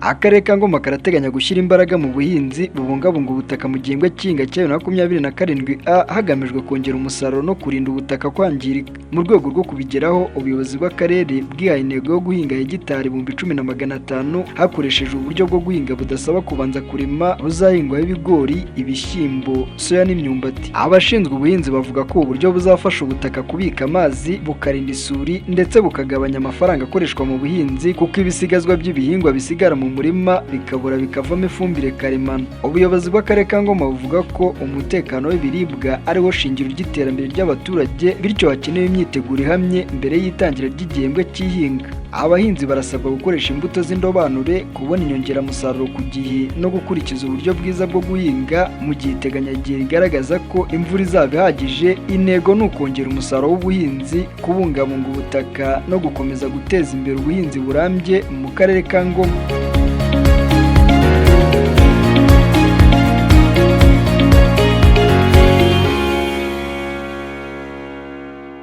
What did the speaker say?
Akarere ka Ngoma karateganya gushyira imbaraga mu buhinzi bubungabunga ubutaka mu gihembwe cy'ihinga cya 2027 A, hagamijwe kongera umusaruro no kurinda ubutaka kwangirika. Mu rwego rwo kubigeraho, ubuyobozi bw'akarere bwihaye intego yo guhinga hegitari 10,500 hakoreshejwe uburyo bwo guhinga budasaba kubanza kurima, buzahingwaho ibigori, ibishyimbo, soya n'imyumbati. Abashinzwe ubuhinzi bavuga ko ubu buryo buzafasha ubutaka kubika amazi, bukarinda isuri, ndetse bukagabanya amafaranga akoreshwa mu buhinzi, kuko ibisigazwa by'ibihingwa bisigara mu murima bikabora bikavamo ifumbire karemano. Ubuyobozi bw'akarere ka Ngoma buvuga ko umutekano w'ibiribwa ari wo shingiro ry'iterambere ry'abaturage, bityo hakenewe imyiteguro ihamye mbere y'itangira ry'igihembwe cy'ihinga. Abahinzi barasabwa gukoresha imbuto z'indobanure, kubona inyongeramusaruro ku gihe no gukurikiza uburyo bwiza bwo guhinga mu gihe iteganyagihe rigaragaza ko imvura izaba ihagije. Intego ni ukongera umusaruro w'ubuhinzi, kubungabunga ubutaka no gukomeza guteza imbere ubuhinzi burambye mu karere ka Ngoma.